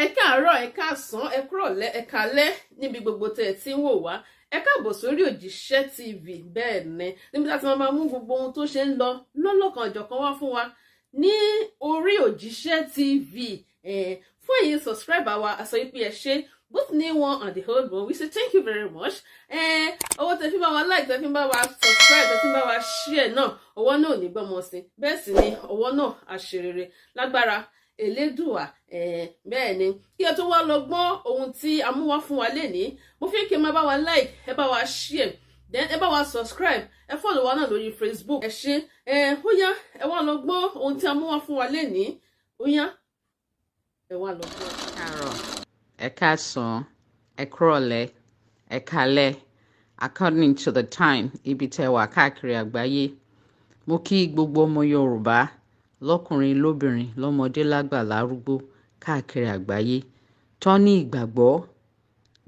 Ẹ káàárọ̀, ẹ káàsán, ẹ kúrọ̀lẹ́, ẹ káalẹ́ níbi gbogbo tẹ́ ẹ ti ń wò wá. Ẹ káàbọ̀ sórí Òjíṣẹ́ TV. Bẹ́ẹ̀ ni, níbi tá a ti máa mú gbogbo ohun tó ṣe ń lọ lọ́lọ́kan ọ̀jọ̀kan wá fún wa ní orí Òjíṣẹ́ TV. Fún ẹ̀yin subscriber wa, a sọ pé ẹ ṣé, both new one and the old one, we say thank you very much. Owó tẹ́ fi bá wa like, tẹ́ fi bá wa subscribe, tẹ́ fi bá wa share náà, ọwọ́ náà ò ní gbọ́mọ sí. Bẹ́ẹ̀ sì ni ọwọ́ náà àṣerere lágbára Elédùà. Bẹ́ẹ̀ ni, kí ẹ tó wá lọ gbọ́ ohun tí a mú wá fún wa lénìí, mo fi kí ẹ máa bá wa like, ẹ bá wa share, then ẹ bá wa subscribe, ẹ follow wa náà lórí Facebook. Ẹ ṣé. Ẹ ó yá, ẹ wá lọ gbọ́ ohun tí a mú wá fún wa lénìí. Ó yá, ẹ wá lọ gbọ́. Káàárọ̀, ẹ káàsán, ẹ kúrọ̀lẹ́, ẹ káalẹ́, according to the time ibi tẹ́ wà káàkiri àgbáyé. Mo kí gbogbo ọmọ Yorùbá, lọ́kùnrin, lóbìnrin, lọ́mọdé, lágbà, lárúgbó, káàkiri àgbáyé tó ní ìgbàgbọ́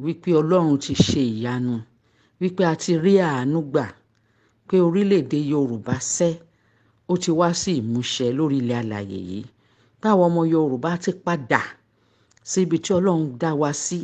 wípé Ọlọ́run ti ṣe ìyanu, wípé a ti rí àánú gbà, pé orílẹ̀-èdè Yorùbá sẹ́ ó ti wá sí ìmúṣẹ lórí ilẹ̀ alàyè yìí, báwọn ọmọ Yorùbá ti padà síbi tí Ọlọ́run dá wa sí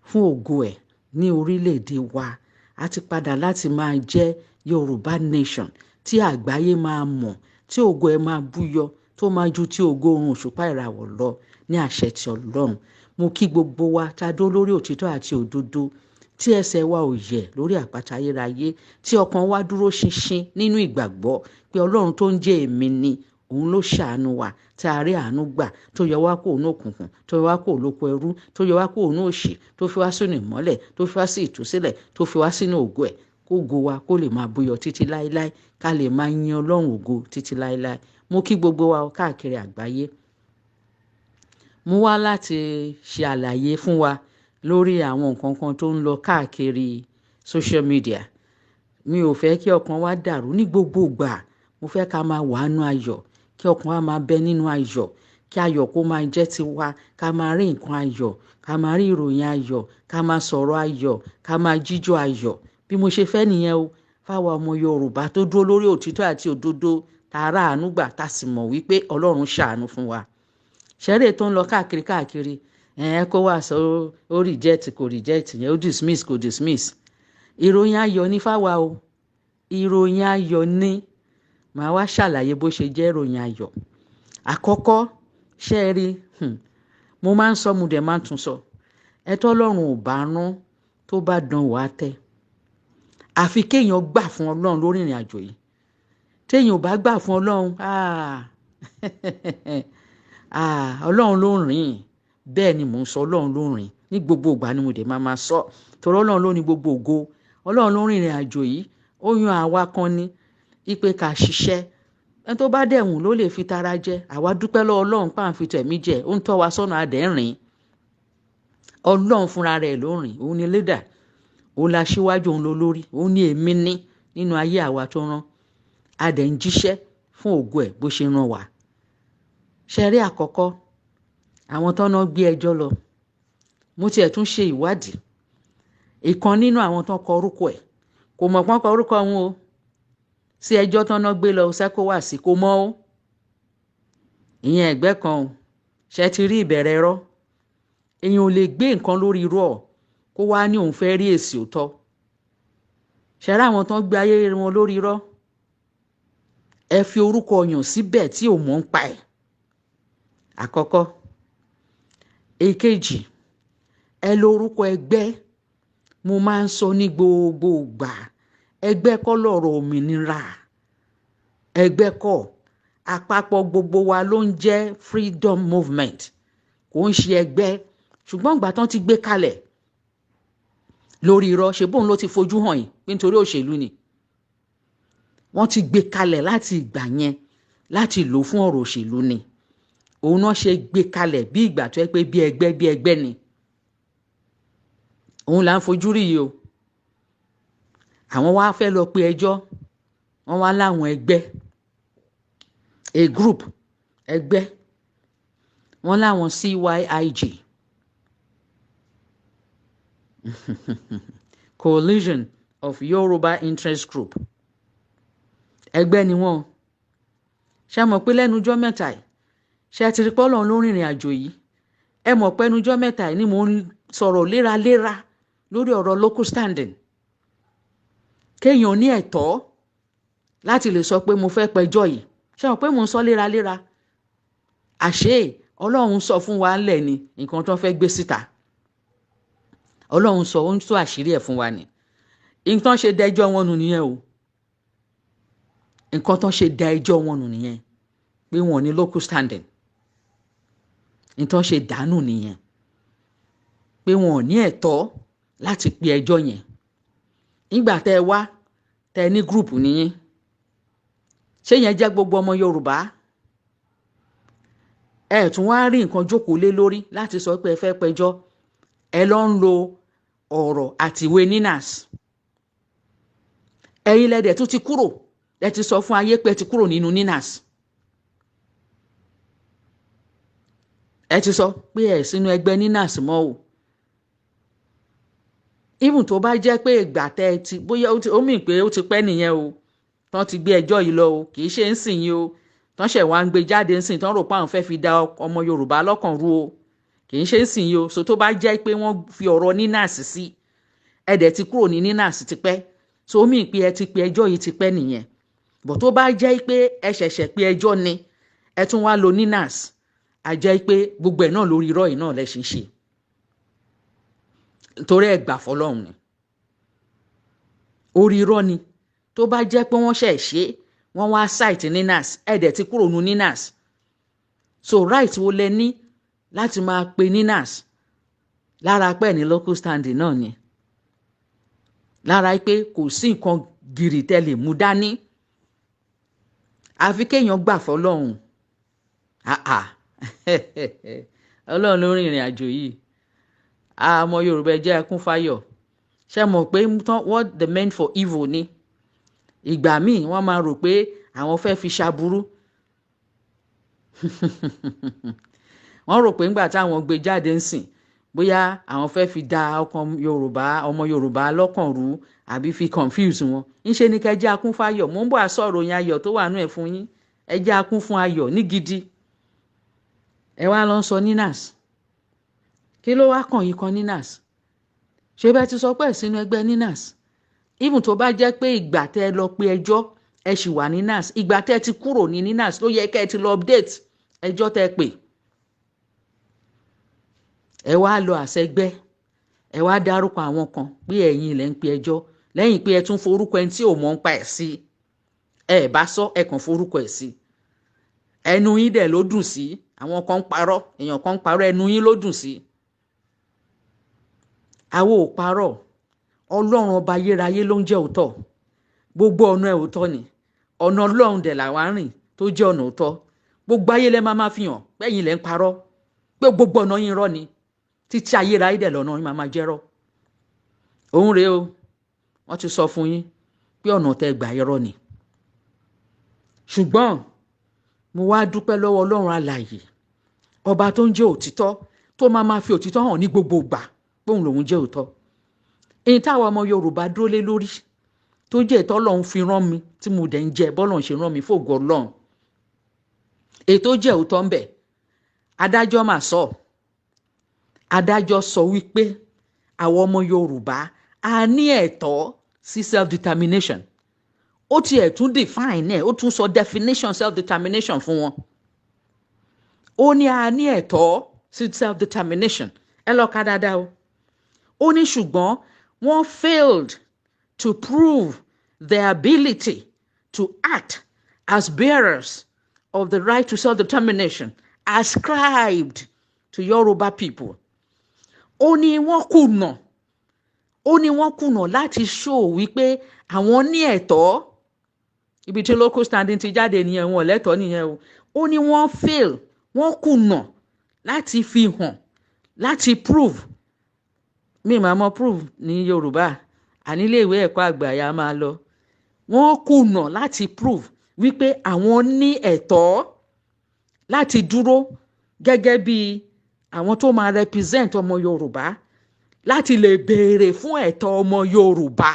fún ògo ẹ̀ ní orílẹ̀-èdè wa. A ti padà láti máa jẹ́ Yorùbá nation tí àgbáyé máa mọ̀, tí ògo ẹ̀ máa búyọ, tó máa ju tí ògo oòrùn, òṣùpá, ìràwọ̀ lọ ní àṣẹ ti Ọlọ́run. Mo kí gbogbo wa tá a dó lórí òtítọ́ àti òdodo, tí ẹsẹ̀ wa ò yẹ̀ lórí àpáta ayérayé, tí ọkàn wa dúró ṣinṣin nínú ìgbàgbọ́ pé Ọlọ́run tó ń jẹ́ èmi ni, òun ló ṣàánú wa tí a rí àánú gbà, tó yọ wá kúrò ní òkùnkùn, tó yọ wá kúrò lóko ẹrú, tó yọ wá kúrò ní òṣì, tó fi wá sínú ìmọ́lẹ̀, tó fi wá sí ìtúsílẹ̀, tó fi wá sínú ògo ẹ̀, kó ògo wa kó lè máa búyọ títí láéláé, ká lè máa yin Ọlọ́run ògo títí láéláé. Mo kí gbogbo wa káàkiri àgbáyé. Mo wá láti ṣe àlàyé fún wa lórí àwọn nǹkan kan tó ń lọ káàkiri social media. Mi ò fẹ́ kí ọkàn wa dàrú ní gbogbo ìgbà. Mo fẹ́ ká máa wà nínú ayọ̀, kí ọkàn wa máa bẹ nínú ayọ̀, kí ayọ̀ kó máa jẹ́ tiwa, ká máa rí nǹkan ayọ̀, ká máa rí ìròyìn ayọ̀, ká máa sọ̀rọ̀ ayọ̀, ká máa jíjó ayọ̀. Bí mo ṣe fẹ́ nìyẹn o, fáwa ọmọ Yorùbá tó dúró lórí òtítọ́ àti òdodo, tá a rà àánú gbà, tá a sì mọ̀ wípé Ọlọ́run ṣàánú fún wa. Ṣẹ́rẹ́ tó ń lọ káàkiri káàkiri, ẹ̀ kó wá sọ ó reject, kò reject yẹn, ó dismiss, kò dismiss. Ìròyìn ayọ̀ ní fáwa o, ìròyìn ayọ̀ ní. Màá wá ṣàlàyé bó ṣe jẹ́ ìròyìn ayọ̀. Àkọ́kọ́, ṣé ẹ rí, mo máa ń sọ, mo dẹ̀ máa ń tún sọ, ẹ tọ́lọ́run ò bá rán, tó bá dán wàá tẹ́. Àfi kéèyàn gbà fún Ọlọ́run lórí ìrìn àjò yìí. Téèyàn ò bá gbà fún Ọlọ́run, Ọlọ́run ló ń rìn. Bẹ́ẹ̀ ni mò ń sọ, Ọlọ́run ló ń rìn ní gbogbo ìgbà ni mo dẹ̀ máa máa sọ, torí Ọlọ́run ló ní gbogbo ògo. Ọlọ́run ló ń rìnrìn àjò yìí. Ó yan àwa kan ní ipe ká ṣiṣẹ́. Ẹni tó bá dẹ̀wùn ló lè fi tara jẹ. Àwa dúpẹ́ lọ́wọ́ Ọlọ́run pà ń fi tẹ̀mí jẹ. Ó ń tọ́ wa sọ́nà, adẹ̀ ń rìn. Ọlọ́run fúnra rẹ̀ ló ń rìn. Òun ni leader, òun la ṣíwájú, òun ló lórí, òun ní èmi ní nínú ayé àwa tó rán. Adẹ̀ ń jíṣẹ́ fún ògo ẹ̀ bó ṣe rán wa. Ṣe rí àkọ́kọ́, àwọn tó náà gbé ẹjọ́ lọ, mo tiẹ̀ tún ṣe ìwádìí. Ìkan nínú àwọn tó kọ orúkọ ẹ̀, kò mọ̀ pọ́n kọ orúkọ wọn o sí ẹjọ́ tó náà gbé lọ sẹ́kọ̀wá sí, kò mọ̀ o. Ìyẹn ẹgbẹ́ kan o. Ṣe ti rí ìbẹ̀rẹ̀ ẹ̀rọ? Èèyàn ò lè gbé nǹkan lórí irọ́ kó wá ní òun fẹ́ rí èsì òótọ́. Ṣe rí àwọn tó ń gbé ayé wọn lórí irọ́, ẹ fi orúkọ yàn síbẹ̀ tí ò mọ̀ ń pa ẹ̀. Àkọ́kọ́. Èkejì, ẹ lo orúkọ ẹgbẹ́. Mo máa ń sọ ní gbogbo ìgbà, ẹgbẹ́ kọ́ lọ̀rọ̀ òmìnira, ẹgbẹ́ kọ́. Àpapọ̀ gbogbo wa ló ń jẹ́ freedom movement, kò ń ṣe ẹgbẹ́. Ṣùgbọ́n ìgbà tán ti gbé kalẹ̀ lórí irọ́, ṣe bóun ló ti fojú hàn yìí pé nítorí òṣèlú ni wọ́n ti gbé kalẹ̀ láti ìgbà yẹn, láti lò fún ọ̀rọ̀ òṣèlú ni. Òun náà ṣe gbé kalẹ̀ bí ìgbà tó yẹ pé bí ẹgbẹ́, bí ẹgbẹ́ ni. Òun là ń fojú rí yìí o. Àwọn wá fẹ́ lọ pe ẹjọ́, wọ́n wá láwọn ẹgbẹ́, a group, ẹgbẹ́, wọ́n láwọn CYIG, Coalition of Yoruba Interest Group, ẹgbẹ́ ni wọ́n. Ṣe mọ̀ pé lẹ́nu ọjọ́ mẹ́ta yìí, ṣe ti rí pọ́lọ́run ló rìnrìn àjò yìí? Ẹ mọ̀ pé ẹnujọ́ mẹ́ta yìí ni mò ń sọ̀rọ̀ léraléra lórí ọ̀rọ̀ locus standing, kéèyàn ní ẹ̀tọ́ láti lè sọ pé mo fẹ́ pẹjọ́ yìí. Ṣé wọn pé mò ń sọ léraléra? Àṣé Ọlọ́run sọ fún wa ńlẹ̀ ni nǹkan tó fẹ́ gbé síta. Ọlọ́run sọ, ó ń sọ àṣírí ẹ̀ fún wa ni. Nǹkan ṣe da ẹjọ́ wọn nù nìyẹn o. Nǹkan tó ṣe da ẹjọ́ wọn nù nìyẹn, pé wọn ní locus standing. Nǹkan ṣe dànù nìyẹn, pé wọn ò ní ẹ̀tọ́ láti pe ẹjọ́ yẹn. Nígbà tẹ́ ẹ wá, tẹ́ ẹ ní group nìyẹn, ṣé yẹn jẹ́ gbogbo ọmọ Yorùbá? Ẹ tún wá rí nǹkan jókòó lé lórí láti sọ pé ẹ fẹ́ pẹjọ́. Ẹ lọ ń lo ọ̀rọ̀ àtìwé NINAS. Ẹ̀yin lẹ́dẹ̀ tún ti kúrò. Ẹ ti sọ fún ayé pé ẹ ti kúrò nínú NINAS. Ẹ ti sọ pé ẹ sínú ẹgbẹ́ NINAS mọ́ o. Even tó bá jẹ́ pé ìgbà tẹ́ ẹ ti bóyá ó mì pé ó ti pẹ́ nìyẹn o, tán ti gbé ẹjọ́ yìí lọ o, kì í ṣe ń sìn yín o, tán ṣẹ̀ wá ń gbé jáde ń sìn, tán rò pé àwọn fẹ́ fi da ọmọ Yorùbá lọ́kàn rú o, kì í ṣe ń sìn yín o. So tó bá jẹ́ pé wọ́n fi ọ̀rọ̀ NINAS sí, ẹ dẹ̀ ti kúrò ní NINAS tipẹ́, so ó mì pé ẹ ti pe ẹjọ́ yìí tipẹ́ nìyẹn. Bọ̀ tó bá jẹ́ pé ẹ ṣẹ̀ṣẹ̀ pe ẹjọ́ ni, ẹ tún wá lo NINAS, a jẹ́ pé gbogbo ẹ̀ náà lórí irọ́ yìí náà lẹ ṣe ń ṣe, torí ẹ gbà fọlọ́run ni, orí irọ́ ni. Tó bá jẹ́ pé wọ́n ṣẹ̀ ṣe, wọ́n wá site NINAS, ẹ dẹ̀ ti kúrò nu NINAS, so right wo lẹ ní láti máa pe NINAS? Lára pẹ́ ní local standing náà ni, lára pé kò sí nǹkan gìrì tẹ́ lè mú dání, àfi kéèyàn gbà fọlọ́run. Ọlọ́run ló rìn ìrìn àjò yìí. Àmọ́ Yorùbá, ẹ jẹ́ ẹkún fáyọ̀. Ṣe mọ̀ pé what the meant for evil ni, ìgbà míì wọ́n máa rò pé àwọn fẹ́ fi ṣaburú. Wọ́n rò pé ńgbà táwọn gbé jáde ń sìn, bóyá àwọn fẹ́ fi da ọkàn Yorùbá, ọmọ Yorùbá lọ́kàn rú, àbí fi confuse wọn. Ńṣe ni kẹ́ jẹ́ akún fáyọ̀. Mò ń bọ̀ àsọ̀rọ̀ yẹn, ayọ̀ tó wà nú ẹ̀ fún yín. Ẹ jẹ́ akún fún ayọ̀ ní gidi. Ẹ wá lọ sọ NINAS, kí ló wá kàn yín kan NINAS? Ṣé bẹ́ẹ̀ ti sọ pé ẹ̀ sínú ẹgbẹ́ NINAS? Even tó bá jẹ́ pé ìgbà tẹ́ ẹ lọ pé ẹjọ́ ẹ ṣì wà ní NAS, ìgbà tẹ́ ẹ ti kúrò ní NINAS ló yẹ kẹ́ ẹ ti lọ update ẹjọ́ tẹ́ ẹ pè. Ẹ wá lọ àṣẹgbẹ́, ẹ wá dárúkọ àwọn kan pé ẹ̀yin ilẹ̀ ń pe ẹjọ́, lẹ́yìn pé ẹ tún forúkọ ẹni tí ò mọ̀ ń pa ẹ̀ sí. Ẹ bá sọ, ẹ kàn forúkọ ẹ̀ sí. Ẹnu yín dẹ̀ ló dùn sí. Àwọn kan ń parọ́, èèyàn kan ń parọ́, ẹnu yín ló dùn sí. Àwa ò parọ́. Ọlọ́run ọba ayérayé ló ń jẹ́ òótọ́. Gbogbo ọ̀nà ẹ̀ òótọ́ ni. Ọ̀nà Ọlọ́run dẹ̀ làwa ń rìn tó jẹ́ ọ̀nà òótọ́. Gbogbo ayé lẹ́ máa fi hàn pẹ́yìn lẹ́ ń parọ́, pé gbogbo ọ̀nà yín rọ́ ni. Títí ayérayé dẹ̀ lọ́nà yín máa jẹ́rọ́. Òun rèé o, wọ́n ti sọ fún yín pé ọ̀nà tẹ́ gbà irọ́ ni. Ṣùgbọ́n mo wá dúpẹ́ lọ́wọ́ Ọlọ́run alààyè, ọba tó ń jẹ́ òtítọ́, tó máa fi òtítọ́ hàn ní gbogbo ìgbà pé òun lòun jẹ́ òótọ́. Èyí táwa ọmọ Yorùbá dúró lé lórí, tó jẹ́ ìtọ́ Ọlọ́run fi rán mi, tí mo dẹ̀ ń jẹ bọ́lọ́run ṣe rán mi fògo Ọlọ́run, èyí tó jẹ́ òótọ́ ń bẹ, adájọ́ mà sọ. Adájọ́ sọ wípé àwọn ọmọ Yorùbá a ní ẹ̀tọ́ sí self-determination. Ó tiẹ̀ tún define ẹ̀, ó tún sọ definition self-determination fún wọn. Ó ní a ní ẹ̀tọ́ sí self-determination. Ẹ lọ ka dáadáa o. Ó ní ṣùgbọ́n wọ́n failed to prove their ability to act as bearers of the right to self-determination ascribed to Yoruba people. Ó ní wọ́n kùnà, ó ní wọ́n kùnà láti show wípé àwọn ní ẹ̀tọ́. Ibi tí local standing ti jáde nìyẹn, wọn lẹ́tọ̀ọ́ nìyẹn o. Ó ní wọ́n fail, wọ́n kùnà láti fi hàn, láti prove. Mi máa mọ prove ní Yorùbá, àní ilé ìwé ẹ̀kọ́ àgbà ya máa lọ. Wọ́n kùnà láti prove wípé àwọn ní ẹ̀tọ́ láti dúró gẹ́gẹ́ bí àwọn tó máa represent ọmọ Yorùbá, láti lè béèrè fún ẹ̀tọ́ ọmọ Yorùbá,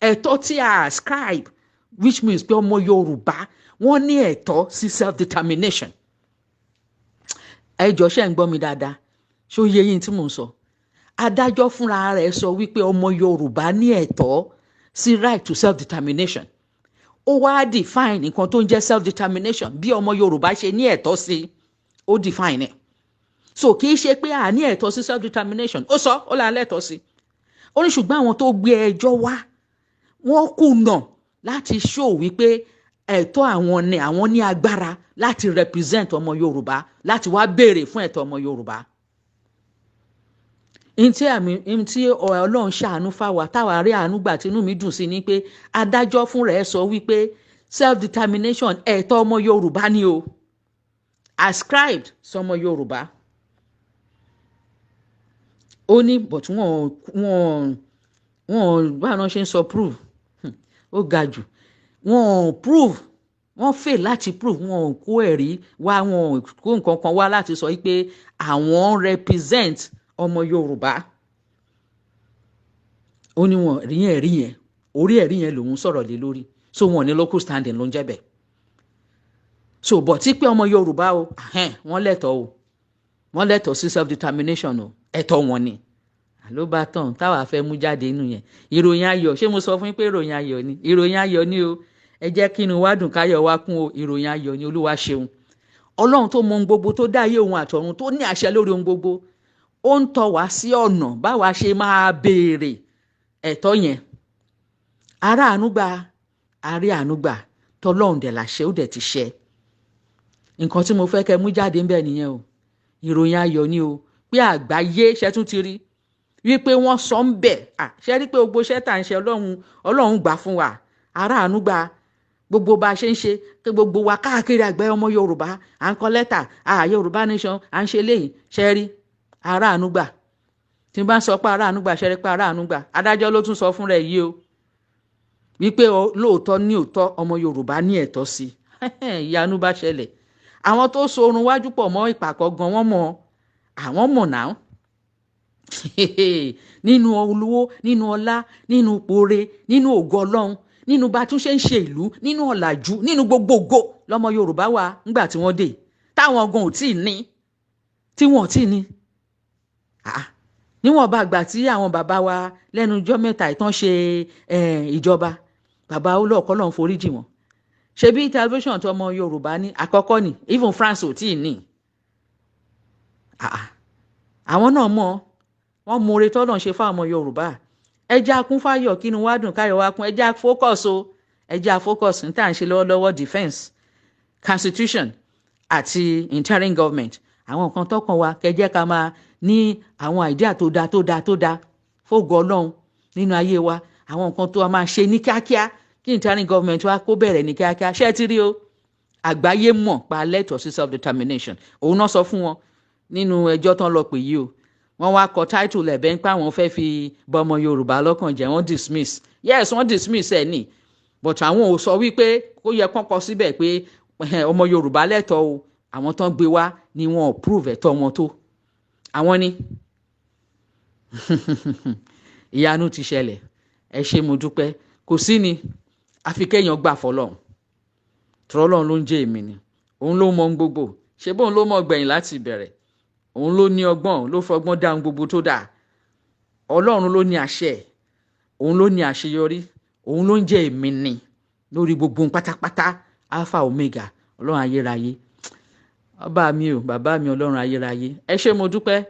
ẹ̀tọ́ tí a ascribe, which means pé ọmọ Yorùbá wọ́n ní ẹ̀tọ́ sí self-determination. Ẹ jọ, ṣe ń gbọ́ mi dáadáa? Ṣó yé yín tí mò ń sọ? Adájọ́ fúnra rẹ̀ sọ wípé ọmọ Yorùbá ní ẹ̀tọ́ sí right to self-determination. Ó wá define nǹkan tó ń jẹ́ self-determination, bí ọmọ Yorùbá ṣe ní ẹ̀tọ́ sí. Ó define ẹ̀. So kì í ṣe pé a ní ẹ̀tọ́ sí self-determination. Ó sọ, ó là lẹ́tọ̀ọ́ sí. Ó ní ṣùgbọ́n àwọn tó gbé ẹjọ́ wá, wọ́n kùnà láti show wípé ẹ̀tọ́ àwọn ni àwọn ní agbára láti represent ọmọ Yorùbá, láti wá béèrè fún ẹ̀tọ́ ọmọ Yorùbá. Ntí àmì ntí Ọlọ́run ṣàánú fáwa, táwa rí àánú gbà, tínú mi dùn sí ni pé adájọ́ fúnra ẹ̀ sọ wípé self determination, ẹ̀tọ́ ọmọ Yorùbá ni o, ascribed sọmọ Yorùbá. Ó ní but wọ́n báwọn náà ṣe ń sọ prove, ó ga jù. Wọ́n prove, wọ́n fail láti prove. Wọ́n kó ẹ̀rí wá, wọ́n kó nǹkan kan wá láti sọ pé àwọn represent ọmọ Yorùbá. Ó ní wọn rí ẹ̀rí yẹn, orí ẹ̀rí yẹn lòun sọ̀rọ̀ lé lórí. So wọn ní locus standing ló ń jẹ́ bẹ́ẹ̀. So but tí pé ọmọ Yorùbá o, wọ́n lẹ́tọ̀ọ́ o, wọ́n lẹ́tọ̀ọ́ sí self determination o, ẹ̀tọ́ wọn ni. Ló bá tán. Táwa fẹ́ mú jáde inú yẹn, ìròyìn ayọ̀. Ṣé mo sọ fún yín pé ìròyìn ayọ̀ ni? Ìròyìn ayọ̀ ni o. Ẹ jẹ́ kí inú wa dùn, káyọ̀ wa kún o. Ìròyìn ayọ̀ ni. Olúwa ṣeun. Ọlọ́run tó mọ ohun gbogbo, tó dá ayé òun àtọ̀run, tó ní àṣẹ lórí ohun gbogbo, ó ń tọ́ wá sí ọ̀nà báwa ṣe máa béèrè ẹ̀tọ́ yẹn. Ará àánú gba, àrí àánú gbà. Tọlọ́run dẹ̀ làṣẹ, ó dẹ̀ ti ṣẹ. Nǹkan tí mo fẹ́ kẹ́ mú jáde ńbẹ̀ nìyẹn o. Ìròyìn ayọ̀ ni o, pé àgbáyé ṣe tún ti rí wípé wọ́n sọ ń bẹ̀. Ṣe rí pé gbogbo iṣẹ́ tá à ń ṣe, Ọlọ́run gbà fún wa. Ará àánú gbà. Gbogbo bá a ṣe ń ṣe kí gbogbo wa káàkiri àgbáyé, ọmọ Yorùbá, à ń kọ lẹ́tà à Yorùbá nation, à ń ṣe léyìí. Ṣe rí ará àánú gbà? Tí n bá sọ pé ará àánú gbà, ṣe rí pé ará àánú gbà? Adájọ́ ló tún sọ fún rẹ̀ yìí o, wípé lóòótọ́ ní òótọ́, ọmọ Yorùbá ní ẹ̀tọ́ sí i. Ìyanu bá ṣẹlẹ̀. Àwọn tó so orun wájú pọ̀ mọ́ ìpàkọ́ gan, wọ́n mọ̀, àwọn mọ̀ náà. Nínú olówó, nínú ọlá, nínú pore, nínú ògo Ọlọ́run, nínú bá tún ṣe ń ṣe ìlú, nínú ọ̀làjú, nínú gbogbo ògo lọ́mọ Yorùbá wa ńgbà tí wọ́n dé, táwọn gan ò tí ì ní, tí wọ́n ò tí ì ní. Níwọ̀n bá gbà tí àwọn bàbá wa lẹ́nu ọjọ́ mẹ́ta ìtàn ṣe ìjọba, bàbá olóòkọ́ lọ́n foríjì wọn. Ṣebí tẹlifíṣàn tó ọmọ Yorùbá ní àkọ́kọ́ ni, even France ò tí ì ní. Àwọn náà mọ̀, wọ́n mú oore tọ́lọ̀ ń ṣe fáwọn ọmọ Yorùbá. Ẹ jẹ́ a kún fáyọ̀, kínú wá dùn, káyọ̀ wá kún. Ẹ jẹ́ a focus o, ẹ jẹ́ a focus ní tá à ń ṣe lọ́wọ́lọ́wọ́: defence, constitution àti interim government. Àwọn nǹkan tọkàn wa kẹjẹ́ ká máa ní àwọn idea tó dáa, tó dáa, tó dáa fógo Ọlọ́run nínú ayé wa, àwọn nǹkan tó a máa ṣe ní kíákíá, kí interim government wa kó bẹ̀rẹ̀ ní kíákíá. Ṣé ẹ ti rí o? Àgbáyé mọ̀ pa lẹ́tọ̀ọ́ sí self determination. Òun náà sọ fún wọn nínú ẹjọ́ tán lọ pè yìí o. Wọ́n wá kọ title ẹ̀ bẹ́ẹ̀ pé àwọn fẹ́ fi bọ́mọ Yorùbá lọ́kàn jẹ́. Wọ́n dismiss, yes, wọ́n dismiss ẹ̀ ní, but àwọn ò sọ wípé kó yẹ kán kọ síbẹ̀ pé ọmọ Yorùbá lẹ́tọ̀ọ́ o. Àwọn tán gbé wá ni wọn ò prove ẹ̀tọ́ wọn tó. Àwọn ni ìyanu ti ṣẹlẹ̀. Ẹ ṣé, mo dúpẹ́. Kò sí ni, àfi kéèyàn gbà fọlọ́run. Tọ́lọ́run ló ń jẹ́ èmi ni, òun ló mọ ohun gbogbo. Ṣé bóun ló mọ gbẹ̀yìn láti ìbẹ̀rẹ̀? Òun ló ní ọgbọ́n, ló fọgbọ́n dá ohun gbogbo tó dáa. Ọlọ́run ló ní àṣẹ, òun ló ní àṣeyọrí, òun ló ń jẹ́ èmi ni lórí gbogbo ohun pátápátá. Alpha Omega, Ọlọ́run ayérayé, ọba mi o, bàbá mi, Ọlọ́run ayérayé, ẹ ṣé, mo dúpẹ́.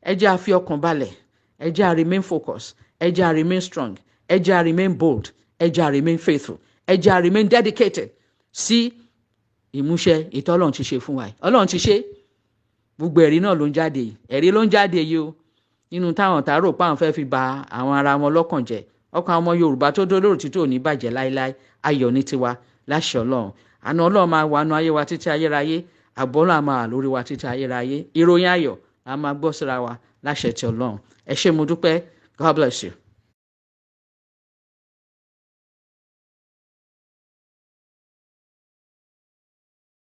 Ẹ jẹ́ a fi ọkàn balẹ̀, ẹ jẹ́ a remain focus, ẹ jẹ́ a remain strong, ẹ jẹ́ a remain bold, ẹ jẹ́ a remain faithful, ẹ jẹ́ a remain dedicated sí ìmúṣẹ ìtọ́ Ọlọ́run ti ṣe fún wa yìí. Ọlọ́run ti ṣe. Gbogbo ẹ̀rí náà ló ń jáde yìí, ẹ̀rí ló ń jáde yìí o. Nínú táwọn tààrò pa àwọn fẹ́ fi ba àwọn ara wọn lọ́kàn jẹ́, ọkàn àwọn ọmọ Yorùbá tó dó lórí títí ò ní bàjẹ́ láéláé. Ayọ̀ ní tiwa láṣẹ Ọlọ́run. Àna Ọlọ́run máa wà nù ayé wa títí ayérayé. Àbọ̀ Ọlọ́run máa wà lórí wa títí ayérayé. Ìròyìn ayọ̀ la máa gbọ́ síra wa láṣẹ ti Ọlọ́run. Ẹ ṣé, mo dúpẹ́. God bless you.